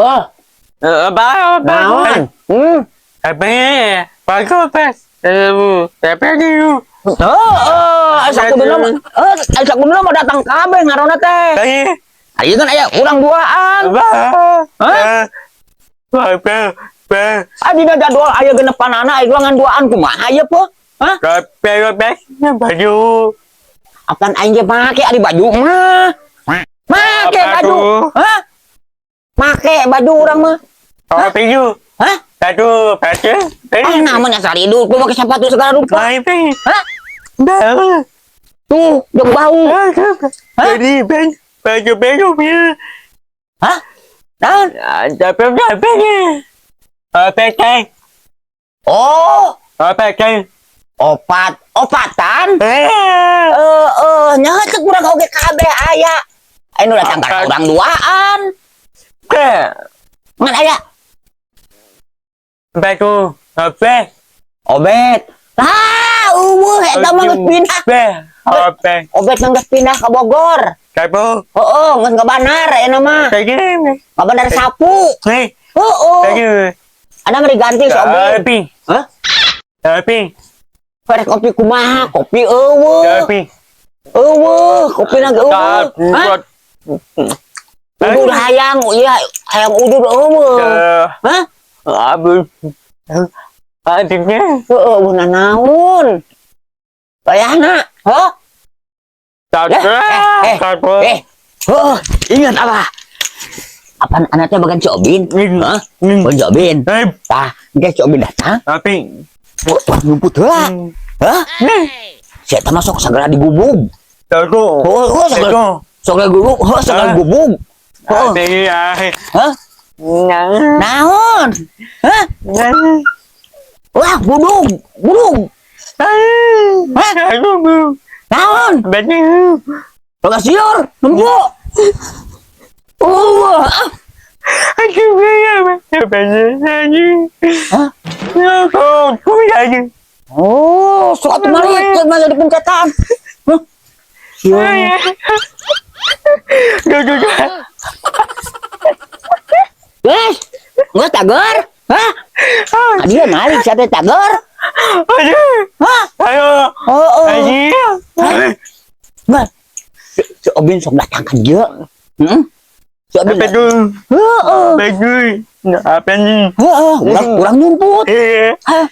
Oh, Ba, naon? Heeh, asa kuduna mah, asa kuduna mah datang kabeh ngarona teh. Ayeuna kan aya urang duaan. Hah? Ah, dina jadwal aya genepanana, aya ngan duaan, kumaha ieu po? Hah? Baju. Apaan aing ge make ari baju mah? Make baju. Hah? Make baju urang mah. Hah? Ah, namanya saridu, gua pakai sepatu segala rupa. Hah? Tuh, jeung bau. Hah? Hah? Naon? Oh, opat, opatan. Eh, nya cek urang oge kabeh aya. Aya nu datang kana urang duaan. Ngan aya Baju, apa? Obet. Ah, euweuh eta mah geus pindah. Apa? Obet mah geus pindah ke Bogor. Kamu, Heeh, geus ngabandar ayeuna mah. Ngabandar sapu. Heeh. Ada mah diganti si Obet. Kopi. Hah? Kopi. Pada kopi kumaha? Kopi euweuh. Kopi. Euweuh, kopina ge euweuh. Hah? Udud hayang, iya, hayang udud euweuh. Hah? Abu. Adiknya. Heeh, euweuh nanaon. Bayana, hah? Eh, eh, heeh, ingat apa? Apaan anaknya bagan si Obin? Hah? Bagan si Obin. Tah, engke si Obin datang. Kopi. Wah, nyumput heula. Hah? Si eta mah sok sagala digubug. Aku. Oh, sagala sagala gubug, heuh, sagala gubug. Heuh. Hah? Naon? Hah? Wah, budug, budug. Hah? Naon? Bagas siur, nempo. Oh, ah. Hah? Oh, sok atuh mari, teu mah jadi pencetan. Hah? Siur. Wes, geus tagor? Hah? Dia mari sia teh tagor? Hah? Oh, oh. Hah? Bah, si Obin sok datang ka dieu. Heeh. Si Obin. Heeh. Heeh, urang urang nyumput. Hah?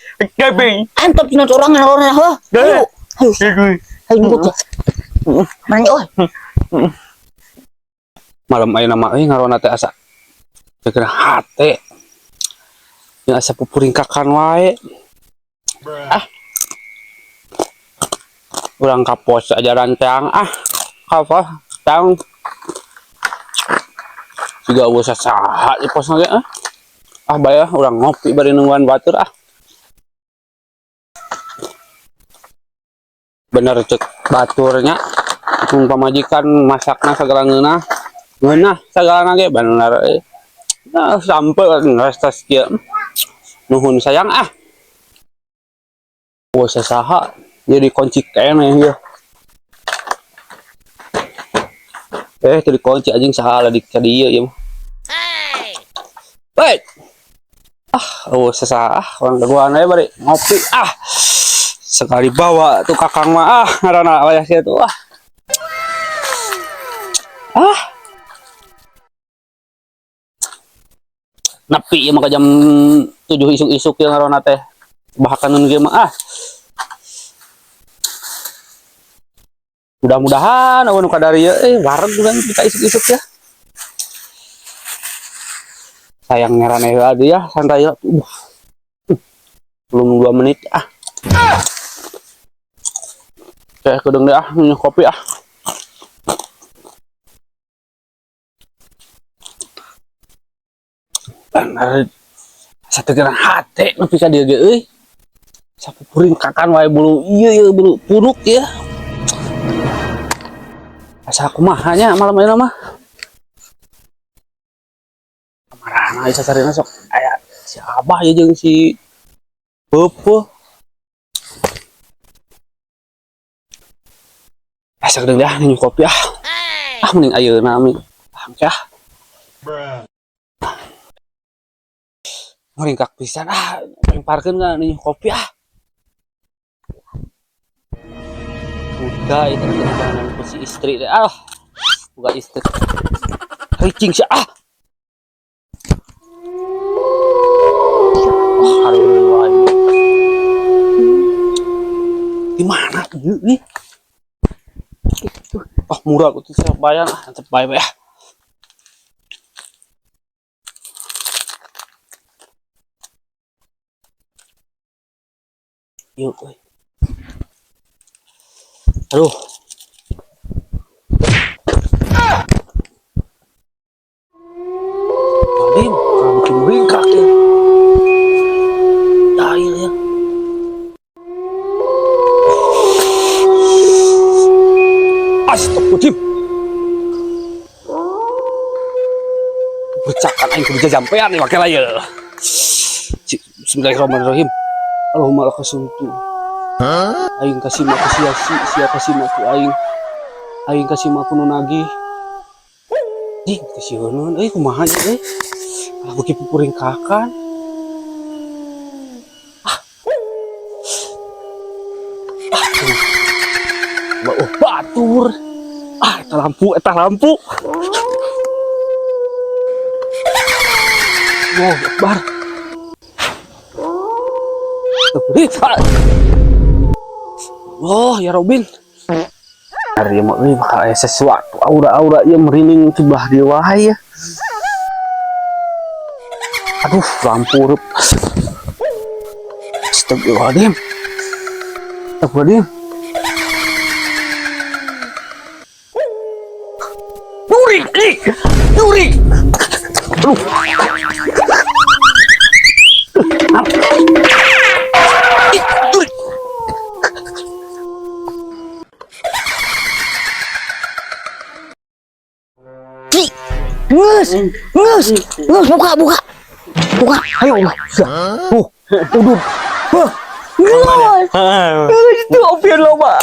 Antep cenah sorangan orangna, heuh. Ayo. Ayo. Ayo nyumput ya. Mana euy? Malam ayeuna mah euy ngarona teh asa teu hate. Yang asa pupuringkakan wae. Ah. Urang ka pos ajaran teang ah. Ka pos teang. Siga euweuh sasaha di pos ge ah. Ah bae ah urang ngopi bari nungguan batur ah. Bener cek baturnya. Mun pamajikan masakna sagala ngeunah. Ngeunah sagalana ge bener euy. Nah, sampai ngerestes kieu. Nuhun sayang ah. Wah, sasaha jadi kunci keneh ieu. Eh, teu dikunci anjing saha di ka dieu ieu mah. Wait. Ah, oh sasaha ah, urang dagoan aya bari ngopi ah. Sekali bawa tuh kakang mah ah, ngaranna wayah kieu tuh ah. Ah. Nepi ieu mah ka jam 7 isuk-isuk ieu ngaranna teh. Bahkan nu kieu mah ah. Mudah-mudahan eueuh nu kadari ieu wareg urang kita isuk-isuk ya. Sayang ngaranna heula deui ya, santai ya. Belum 2 menit ah. Teh kedeung deh ah, minum kopi ah. Bener. Satu geran hate nepi ka dieu ge euy. Sapupuringkakan wae bulu ieu ieu bulu puruk ieu. Asa kumaha nya malam ayeuna mah. Kamarana ieu sacarina sok aya si Abah ieu jeung si Peupeut. Asa geuning dah minum kopi ah. Ah mending ayeuna mi. Ah engke ah. Muringkak pisan ah, lemparkeun ka nih kopi ah. Udah itu jangan ku si istri deh ah. Buka istri. Ricing sih ah. Oh, aduh, aduh. Di mana ini? Oh, murah aku tuh saya bayar ah, tetep bayar ya. Yuk, oi. Aduh. Wadim, kalau bikin ringkak ya. Dahil ya. Astagfirullahaladzim. Becakan aing kudu jampean nih make lah ya. Bismillahirrahmanirrahim. Allahumma laka sumtu. Aing kasih maku sia sia kasih maku aing. Aing kasih maku nu nagih. Ding teh sieun euy kumaha nya euy. Ah beuki pupuringkakan. Ah. Ah. Oh, batur. Ah, eta lampu, eta lampu. Wow, Akbar. Oh, ya Robin. Hari mah euy bakal aya sesuatu aura-aura ieu merinding sebelah dieu wae ya. Aduh, lampu reup. Astagfirullahaladzim. Astagfirullahaladzim. Nyuri, ih, nyuri. Aduh. Ih, nyuri. Ki, nges, nges, nges, buka, buka, buka, ayo, tuh, udud, huh, nges, itu opian loba,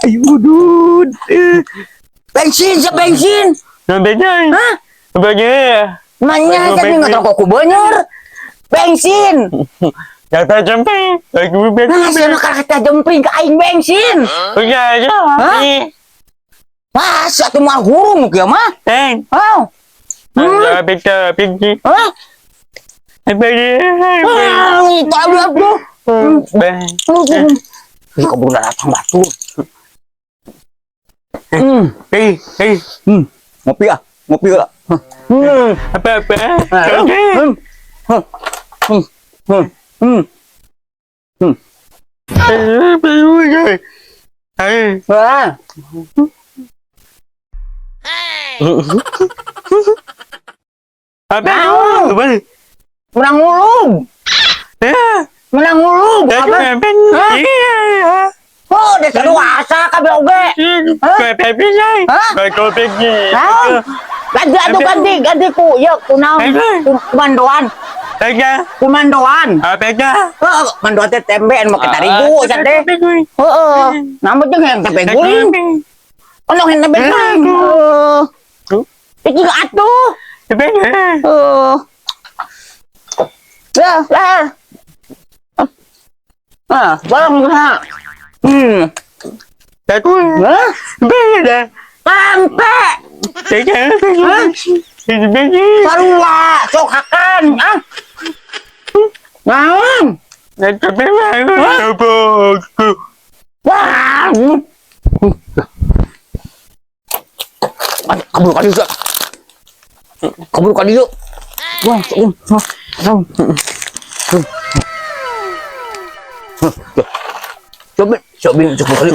ayo udud, bensin, siap bensin, Bensin. Hah? Bensin. Manya jadi nggak tahu kok bener, bensin, Kata jemping. Lagi bensin. Nah, siapa kata jemping ke aing bensin, Udah aja. Hah? Wah, satu mah guru mungkin mah. Eh. Oh. Bisa, bisa. Hah? Bensin. Ah, tahu aku. Ini keburu datang batu. Eh, eh. Ngopi ah, ngopi lah. Apa apa? Wah. Apa? Menang ngulung. Menang ngulung. Apa? Oh, desa lu asa kabeh oge. Hah? Ganti atuh ganti, ganti ku ieu kunaon? Kumandoan. Kumandoan. Heeh, mandoan teh tempe anu make tarigu sia teh. Heeh. Nama jeung yang tempe guling. Ono yang tempe guling. Heeh. Iki atuh. Heeh. Ya, lah. Ah, barang ha. Hah? Tempe. Sarua, sok hakan, ah. Naon? Wah. Kabur ka dieu. Kabur ka dieu. Wah, coba, coba, coba kali.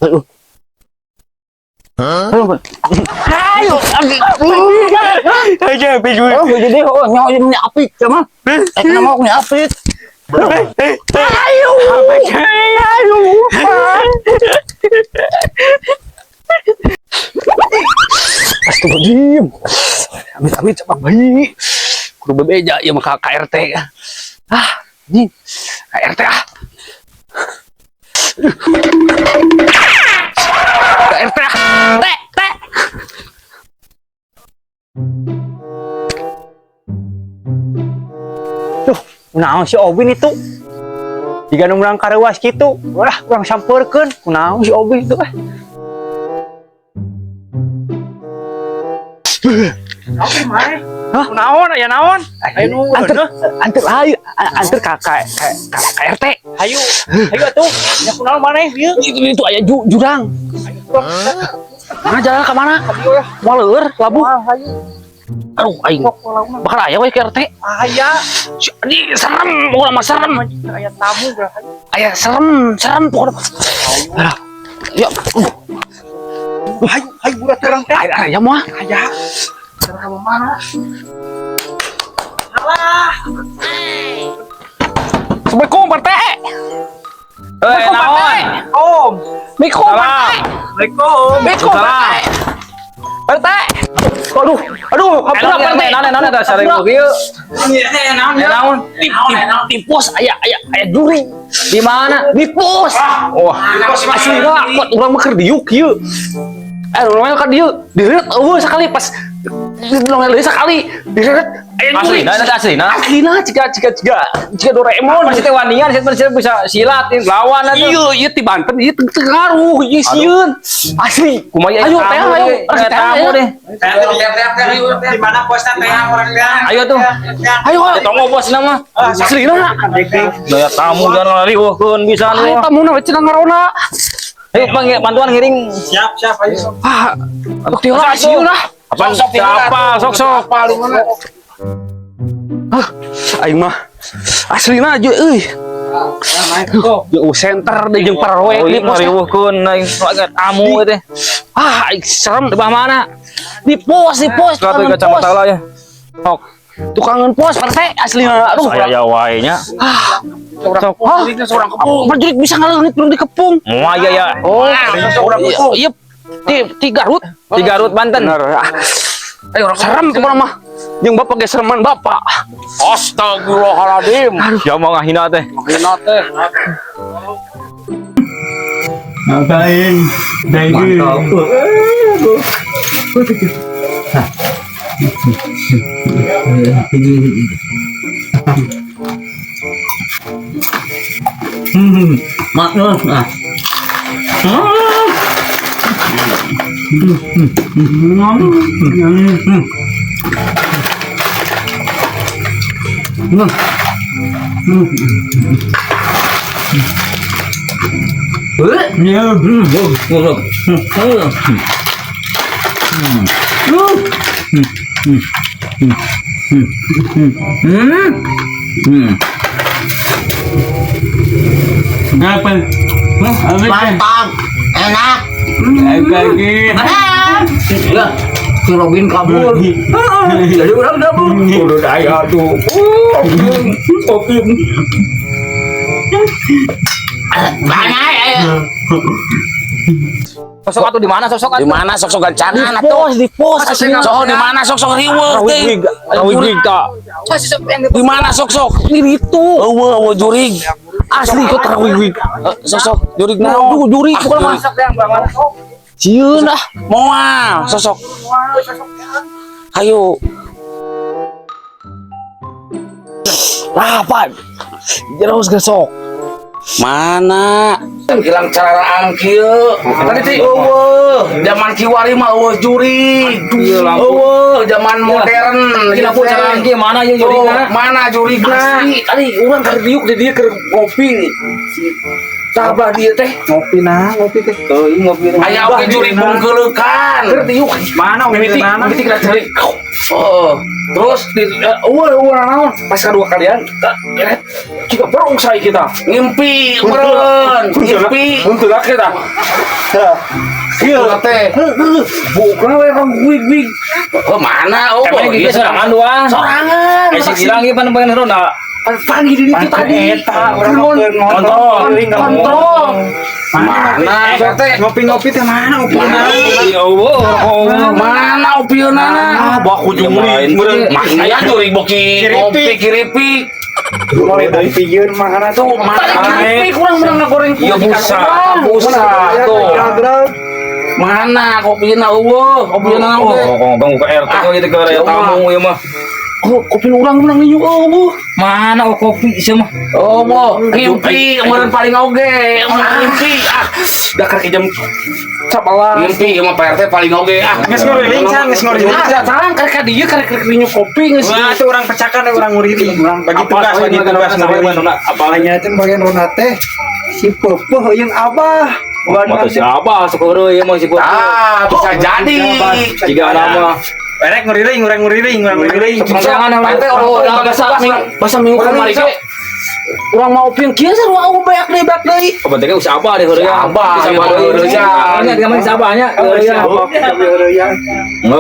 Ayo. Ayo, ayo. Oh, jadi oh nyawa apik sama. Nama aku apik. Ayo. Ayo. Astagfirullahaladzim. Amit-amit cabang bayi. Kudu bebeja ieu mah ka KRT. Ah, anjing. KRT ah. KRT ah. T, T. Kunaon si Obin itu? Jiga nu urang kareuwas kitu. Wah, urang sampeurkeun. Kunaon si Obin itu ah. Hah? Naon aya naon? Aya nu Anter, anter ayo, anter ka RT. Hayu, hayu atuh. Ya kunaon maneh ieu? Itu aya jurang. Mana jalan ke mana? Moal leur, labuh. Aduh, aing. Bakal aya we ke RT. Aya, Si Adi serem, pokoknya mah serem. aya tamu geura. Aya serem, serem pokoknya. Aduh. Ya, Hayu, hayu budak urang teh. aya aya moal. Aya. Kamu mana? Assalamualaikum Pak RT. Eh, naon? Om. Assalamualaikum Pak RT. Assalamualaikum. Assalamualaikum Pak RT. Pak RT. Aduh, aduh, hampura Pak RT. Naon naon eta sareng kieu? Naon? Di pos aya aya aya jurig. Di mana? Di pos. Wah, Asli lah, kuat urang mah keur diuk ieu. Eh, urang mah keur dieu, dilihat eueuh sekali pas nongol deui sekali, dilihat aya jurig. Aslina eta aslina. Aslina jika jika jika jika Doraemon. Masih teh wanian sih masih bisa silat lawan atuh. Iya, iya ti Banten, iya teu ngaruh, ieu sieun. Asli. Kumaha Ayo teh, ayo, ayo tamu deh. Di mana posnya teh orang teh? Ayo tuh. Ayo. Ya tonggo bos nama. Aslina. Daya tamu jangan lari weuhkeun bisa Ah, lu. eta mun we cenah ngarona. Ayo panggil bantuan ngiring. Siap, siap ayo. Ah, bukti lah sieun lah. Apaan siapa sok sok. Ah, aing mah aslina aja euy. Jeung center deui jeung paroe Oh, di iya pos. ngariweuhkeun aing sok tamu teh. Ah, aing serem. Tebah mana? Di pos, di pos, Suatu tukangan pos. kacamata lah ya. Sok. Tukangan pos Pak RT aslina. Aduh, Saya ya wae nya. ah, Sok. ah, prajurit bisa ngaleungit belum dikepung. Moal ya ya. Oh, iya, iya. Di Garut. Di Garut Banten. Bener. Ah. Ayo orang serem tuh mah. Jeung bapak ge sereman bapak. Astagfirullahaladzim. Ya mau ngahina teh. Ngahina teh. Ngapain? Mantap. Mantap. Enak. Ya, si Robin kabur. Jadi orang kabur. Udah daya tuh. Kopi. Sosok atuh di mana sosok Di atuh? mana sok-sok gancangan Di atuh? pos, di pos aslina. Sok di mana sok-sok riweuh teh? Rawig ta. Di mana sok-sok? Di itu. Eueuh, eueuh jurig. Asli kok terawig. Sosok jurig Nah, naon? jurig Ah, bukan mah. Sieun ah. Moal sosok. Ayo. Lah, Pak. Terus gesok. Mana? Hilang cararaan kieu. Tadi teh eueuh, zaman kiwari mah eueuh jurig. Eueuh, zaman modern. Iya, lampu cararaan kieu mana ieu Tuh, jurigna? mana jurigna? Asli, tadi urang keur diuk di dieu keur ngopi. Tabah dia teh Ngopi nah, ngopi teh. Tuh, ini ngopi. Aya oge jurig bungkeuleukan. keur diuk. Mana Mimiti, mana? mimiti kita cari. Oh, Terus di eueuh eueuh naon? Pas kedua kalian, jika barongsai kita. ngimpi meureun, ngimpi. Untuk kita. Iya teh. Bukan we rong wig-wig. Oh, mana? Oh, Emang iya, gitu sorangan doang. Sorangan. Eh si Gilang ieu pan pengen ronda. Panggil di itu tadi. Eta orang Kontrol. Kontrol. Mana teh? Ngopi-ngopi teh mana ngopi? Iya, eueuh, rokok. Mana opieunana? Ah, baku jurig. Makanya jurig boki ngopi kiripik. Mulai dari pijeun mah Tuh, mana? Tadi keripik kurang menang ngagoreng Iya busa, busa tuh. Mana kopina eueuh, kopina Oh, oge. ngomong ke RT kok gitu ke raya tamu ieu mah. Oh, kopi urang menang nyiuk oh. Mana oh kopi sih mah? Oh, mo, ngimpi kemarin paling oge, ngimpi ah. Dah ke jam 11. Ngimpi sama Pak RT paling oge ah. Geus nguriling san, geus nguriling. Ah, salah karek ka dieu karek karek nyiuk kopi geus. Wah, itu orang pecakan, orang nguriling. Bagi tugas, bagi tugas nguriling. Apalanya itu bagian ronda teh si Pepeh yang Abah. Motor si Abah sok heureuy ieu mah si Pepeh. Ah, bisa jadi. Jika nama Erek nguriling, urang nguriling, urang nguriling. Jangan orang teh orang bahasa minggu kamari ge. Urang mau opieun kieu sarua aku beak deui beak deui. Oh, berarti kan usaha Abah deh heureuy. Abah, Bisa Abah heureuy. Nya gampang si Abah nya. Oh,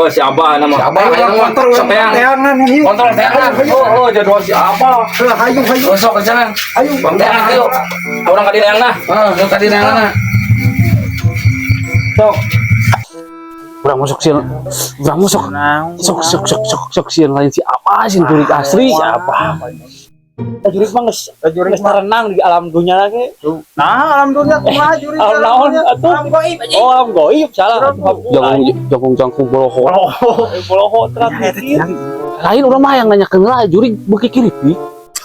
si Abah nama. Si Abah Ayo ayo kontrol Sampean. teangan yuk. Kontrol teangan. Oh, jadwal si Abah. Hayu hayu. Oh, sok kencana. Ayo. Teangan ayo. Urang ka dieu nah. Heeh, ka dieu nah. Sok. Urang masuk sieun. Urang masuk. Sok sok sok sok sok sieun lain si Abah sieun jurig asli si Abah. Jurig mah geus geus renang di alam dunia lagi. Nah, alam dunia kumaha jurig? Alam naon atuh? Alam goib. Oh, alam goib salah. Jangkung jangkung jangkung boloho. Boloho terakhir. Lain urang mah yang nanyakeun lah jurig beuki keripik.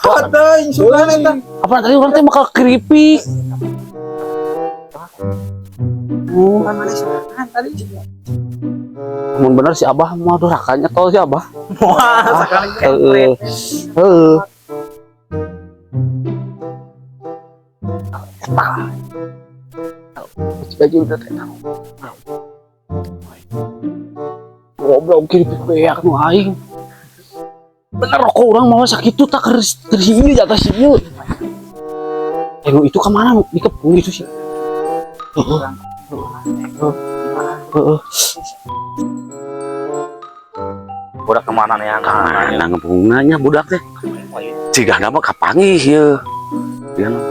Teuing sugan eta. Apa tadi urang teh bakal keripik. Oh, mun bener si Abah mah dorakanya tol si Abah. Wah, sekali. Heeh. Heeh. Baju udah tahu. Goblok keripik beak nu aing. Bener kok orang mau sakitu tak keur ieu di atas ieu. Eh nu itu ka mana nu dikepung itu sih. Heeh. Heeh. Budak kemana nih yang? Kana ngepungna nya budak teh. Cigana mah kapanggih ieu. Dia mah.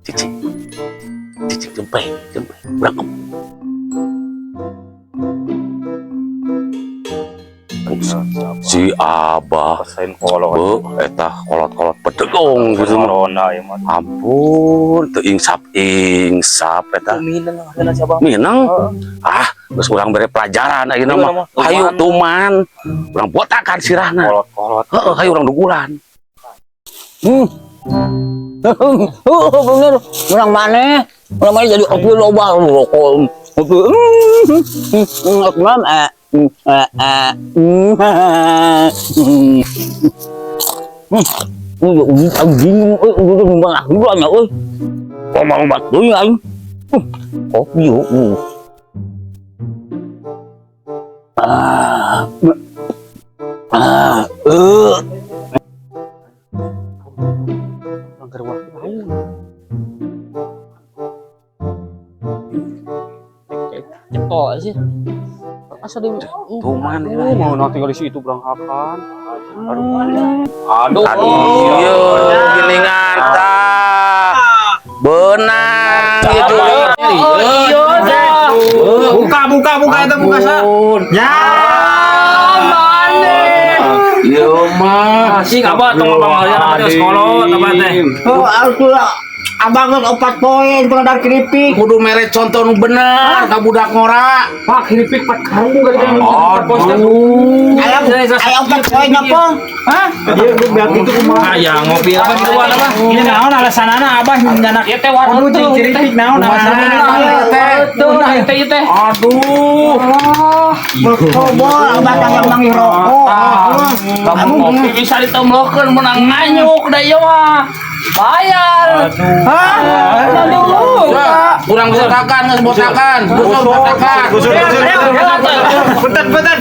Cicing. Cicing jempe, jempe. Budak si Abah Sain kolot. beuh eta kolot-kolot pedegong gitu mah. Corona ieu mah. Ampun, teu insap-insap eta. Minang hasilna si Abah. Minang. Ah, geus urang bere pelajaran ayeuna mah. Hayu tuman. Urang botakan sirahna. Kolot-kolot. Heeh, hayu urang dugulan. Oh, bener. Urang maneh? Urang maneh jadi kopi loba rokok. Kopi. Mam eh eh eh. Anjing, euy, udah euy. Ngomong deui aing. Kopi yuk. Ah. Ah, Urang keur waktu aing. Cepol sih. Asa di Tuman Mau nanti tinggal di situ berangkakan. Aduh. Aduh, ieu gilingan tah. Benang itu. Iya, Buka, buka, buka itu buka sa. Ya. Ieu mah. Sing Abah tong ngomong aja apa teh sekolot apa teh. Oh, aku abang geus 4 poin pengadar keripik. Kudu mere contoh nu bener ka budak ngora. Pak keripik 4 karung kali kan. Aduh. Ayam, ayam 4 poin apa? Hah? Dia beak itu kumaha? Ah, ya ngopi apa gitu apa? Ini naon alasanana Abah nyanak Ieu teh warna kudu jeung keripik naon alasanana teh. Teh teh. Aduh. Berkobol abah tanggal manggih rokok. Kamu ngopi bisa ditemlokeun menang nganyuk da ieu mah. Bayar. Hah? Aduh. Kurang botakan, geus botakan. Busur botakan. Busur, busur, busur. Bentar, bentar.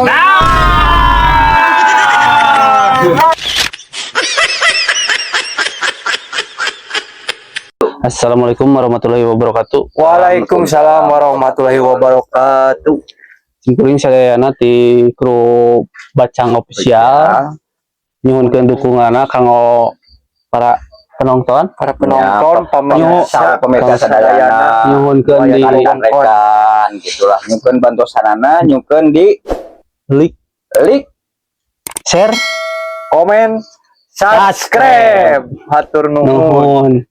Nah. Assalamualaikum warahmatullahi wabarakatuh. Waalaikumsalam warahmatullahi wabarakatuh. Simkuring sadayana ti kru Bacang Official. Nyuhunkeun dukunganna kanggo para penonton, Para penonton, pemirsa, pemirsa sadayana, nyuhunkeun di rekan-rekan gitulah, nyuhunkeun bantosanana, nyuhunkeun di like, like, share, komen, subscribe. Hatur nuhun. nuhun.